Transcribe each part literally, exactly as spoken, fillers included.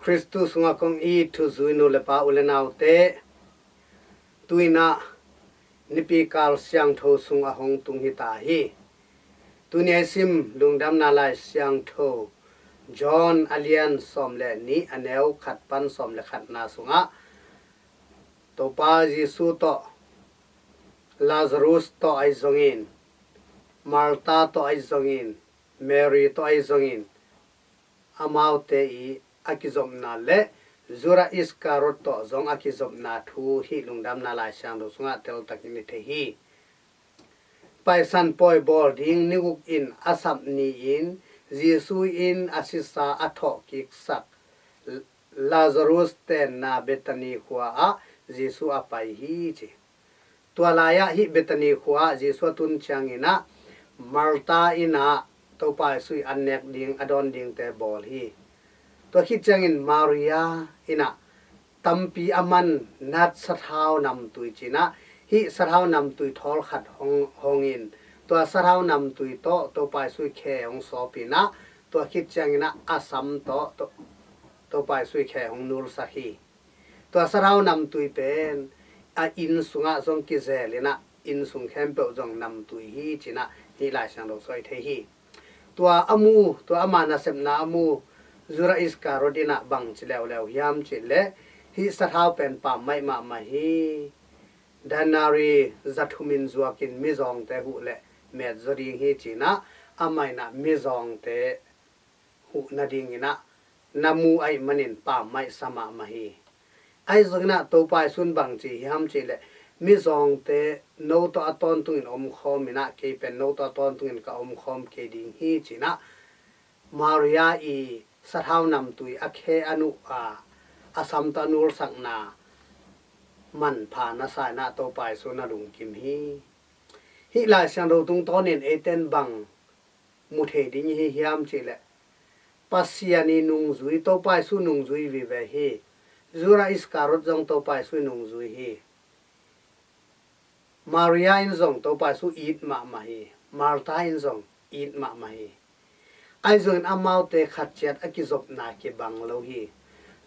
Khristu sungah kong it thuzui nu le pa, u le naute, tu-in ah Nipi kal siangtho sung a hong tung hi ta hi. Tuni a i sim Lungdamna Lai Siangtho John a lian sawm le nih, a neu khat pan sawm le khatna sungah Topa Jesu tawh, Lazarus tawh ahi zongin, Martha tawh ahi zongin, Mary tawh ahi zongin, amaute i a kizopna le Judah Iskariot tawh zong a kizopna thu hih Lungdamna Lai Siangtho sungah teltakin i thei hi. Paisan pawi bawl ding ni guk in a sap ni-in Jesu in a sisa a thawhkiksak Lazarus tenna Bethany khua ah Jesu a pai hi ci. Tua lai-ah hih Bethany khua ah Jesu a tun ciangin ah Martha in ah Topa Jesu i an nek ding, a dawn dingte bawl hi. Tua khit ciangin Maria in ah tampi a man nat sathau namtui ci-in ah, hih sathau namtui thawl khat hong, hong in, tua sathau namtui tawh Topa Jesu i khe hong sawp in ah, tua khit ciangin ah a sam tawh To-, Topa Jesu i khe hong nulsak hi. Tua sathau namtui pen a inn sungah zong kizel in ah, inn sung khempeuh zong namtui hi ci-in ah hih Lai Siangtho sung i thei hi. Tua a mu, tua ama nasepna a mu Judah Iskariot in ah bang ci leuleu hiam cih leh, hih sathau pen pammaih mahmah hi. Denari za thum in zuakin mizawngte huh le met zaw ding hi ci-in ah, amah in ah mizawngte huh nadingin ah na mu ahih manin pammaih sa mahmah hi. Ahi zongin ah Topa Jesu in bang ci hiam cih leh, mizawngte no tawh a tawntungin omkhawm in ah, kei pen no tawh a tawntungin ka omkhawm kei ding hi ci-in ah, Maria i sathau namtui a khe a nuh a, a sam tawh a nulsakna manpha na sa in ah Topa Jesu na lungkim hi. Hih Lai Siangtho tungtawnin eite in bang mu thei ding i hi hiam cih leh, Pasian i nungzui, Topa Jesu nungzui vive hi. Judah Iskariot zong Topa Jesu i nungzui hi. Maria in zong Topa Jesu it mahmah hi. Martha in zong it mahmah hi. Ahi zongin amaute khat ciat a kizopna kibang lo hi.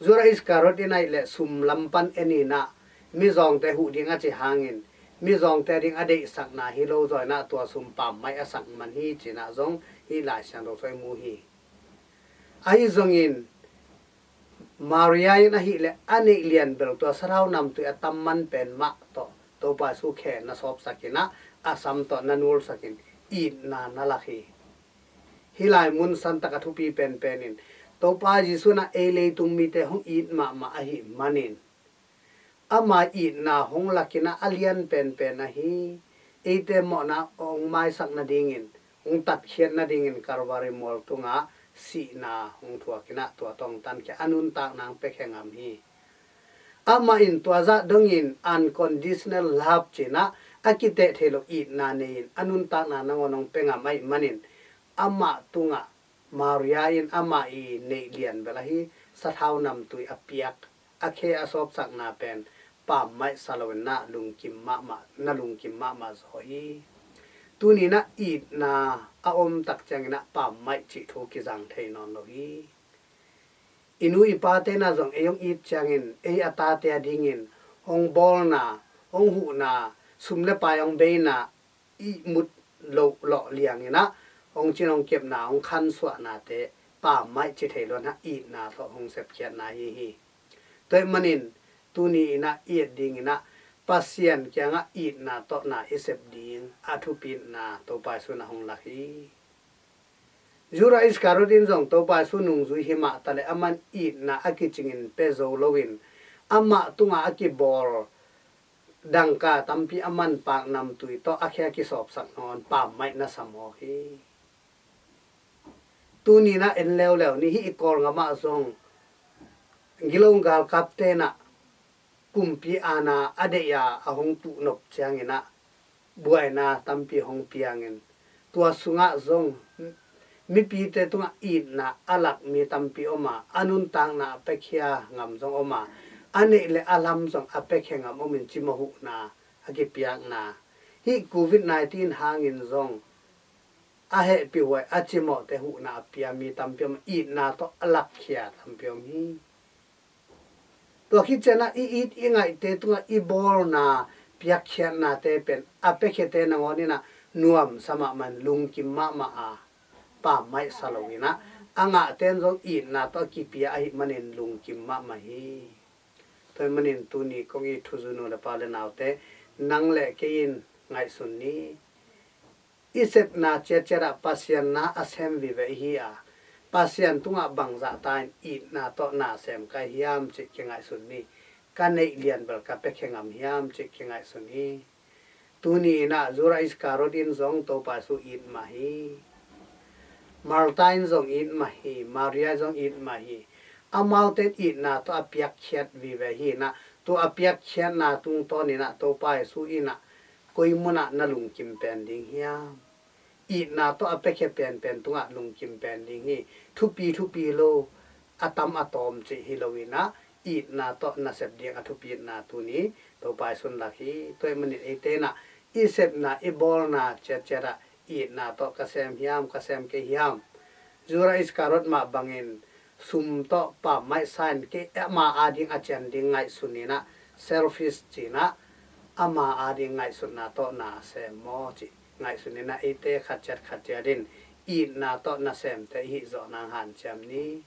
Judah Iskariot in ahih leh sum lam pan en in ah, mizawngte huh ding a cih hangin, mizawngte a ding a deihsakna hi lo zaw in ah tua sum pammaih a sak man hi ci-in ah zong hih Lai Siangtho sung i mu hi. Ahi zongin Maria in ahih leh a neih lian bel tua sathau namtui a tam man pen mah tawh Topa Jesu khe na sawpsak in ah, a sam tawh na nulsak in itna na lak hi. Hih lai mun santak a thupi penpen in, Topa Jesu in ah ei leitung mite hong it mahmah ahih manin, ama itna hong lak in ah a lian penpen ahi, eite mawhna hong maisak nadingin, hong tatkhiat nadingin Kalvari mual tungah sihna hong thuak in ah tua tawh hong tankhia, a nuntakna hong piakhia ngam hi. Amah in tua zah dongin unconditional love ci-in ah, a kiteh thei lo itna nei-in a nuntakna nangawn hong pia ngam ahih manin, amah tungah Maria in amah i neih lian bel ahi sathau namtui a piak, a khe a sawpsakna pen pammaih sa lo in ah lungkim mahmah, na lungkim mahmah zaw hi. Tuni in ah itna a om tak ciangin ah pammaih cih thu kizang thei nawn lo hi. I nu i pate in ah zong ei hong it ciangin, ei a tate a dingin hong bawlna, hong huhna, sum le pai hong beina, ihmut loh lawh liang in ah hong cin hong kepna, hong khansuahnate pammaih ci thei lo in ah itna tawh hong sepkhiatna ahi hi. Tua ahih manin tuni in ah i et dingin ah Pasian kiangah itna tawh na i sep ding a thupitna Topa Jesu in ah hong lak hi. Judah Iskariot in zong Topa Jesu nungzui hi mah taleh, aman itna a kicingin pia zo loin, amah tungah a kibawl dangka tampi a manpak namtui tawh a khe a kisawpsak nawn pammaih na sa mawk hi. Tuni in ah en leuleu ni, hih i Kawlgam ah zong gilo galkapte in ah kumpi aana a deih a, a hong tuhnop ciangin ah buaina tampi hong piangin, tua sungah zong mipite tungah itna a lak mi tampi om a, a nuntakna a piakhia ngam zong om a, a neih le a lam zong a piakhia ngam omin, cimawh huhna a kipiakna, hih covid nineteen hangin zong a hehpihhuai, a cimawhte huhna a pia mi tampi om, itna tawh a lakkhia tampi om hi. Tua khit ciangin ah i it i ngaihte tungah i bawlna piakkhiatnate pen a piakhiate nangawn in ah nuamsa mahmah in lungkim mahmah a, pammaih sa lo in ah a ngahte in zong itna tawh a kipia ahih manin lungkim mahmah hi. Tua ahih manin tuni kong it thuzui nu le pa le naute, nang le kei in ngaihsun ni. I sepna ciatciat ah Pasian na a sem vive i hi a, Pasian tungah bangzah ta in itna tawh na sem ka hiam cih kingaihsun ni. Ka neih lian bel ka piakhia ngam hiam cih kingaihsun hi. Tuni in ah Judas Iskariot in zong Topa Jesu it mah hi. Martha in zong it mah hi. Maria in zong it mah hi. Amaute in itna tawh a piakkhiat vive hi in ah, tua a piakkhiatna tungtawn in ah Topa Jesu in ah koi munah na lungkim pen ding hiam? Itna tawh a piakhia penpen tungah lungkim pen ding hi. Thupi thupi lo, a tam a tawm cih hi lo in ah, itna tawh nasep ding a thupitna tuni Topa Jesu in lak hi. Tua ahih manin eite in ah i sepna i bawlna ciatciat ah itna tawh ka sem hiam, ka sem kei hiam? Judas Iskariot mah bangin sum tawh pammaih sa in kei ama ading a cian ding ngaihsun in ah, selfish ci in ah, ama ading ngaihsutna tawh na sem maw cih ngaihsun in ah, eite khatciat khatciat in itna tawh nasemte i hih zawh nang hanciam ni.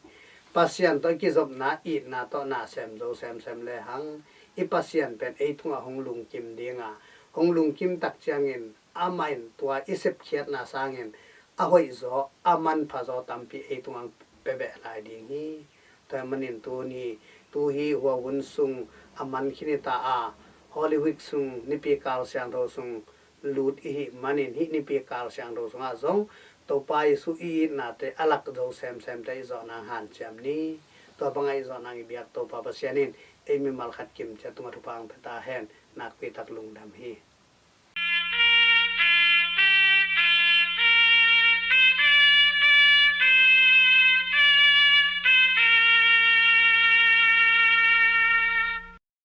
Pasian tawh i kizopna itna tawh na sem zo semsem lehang, i Pasian pen ei tungah hong lungkim ding a, hong lungkim tak ciangin amah in tua i sepkhiatna sangin a hoihzaw, a manphazaw tampi ei tungah pia beh lai ding hi. Tua ahih manin tuni, tu hi huahun sung a man khin i ta a, Holy Week sung, Nipi Kal Siangtho sung lut i hih manin, hih Nipi Kal Siangtho sungah zong Topa Jesu i itnate a lak zo semsemte i zawh nang hanciam ni. Tua bangah i zawh nang i biak Topa Pasian in ei mimal khat kimciat tungah thupha hong pia ta hen. Nakpi tak lungdam hi.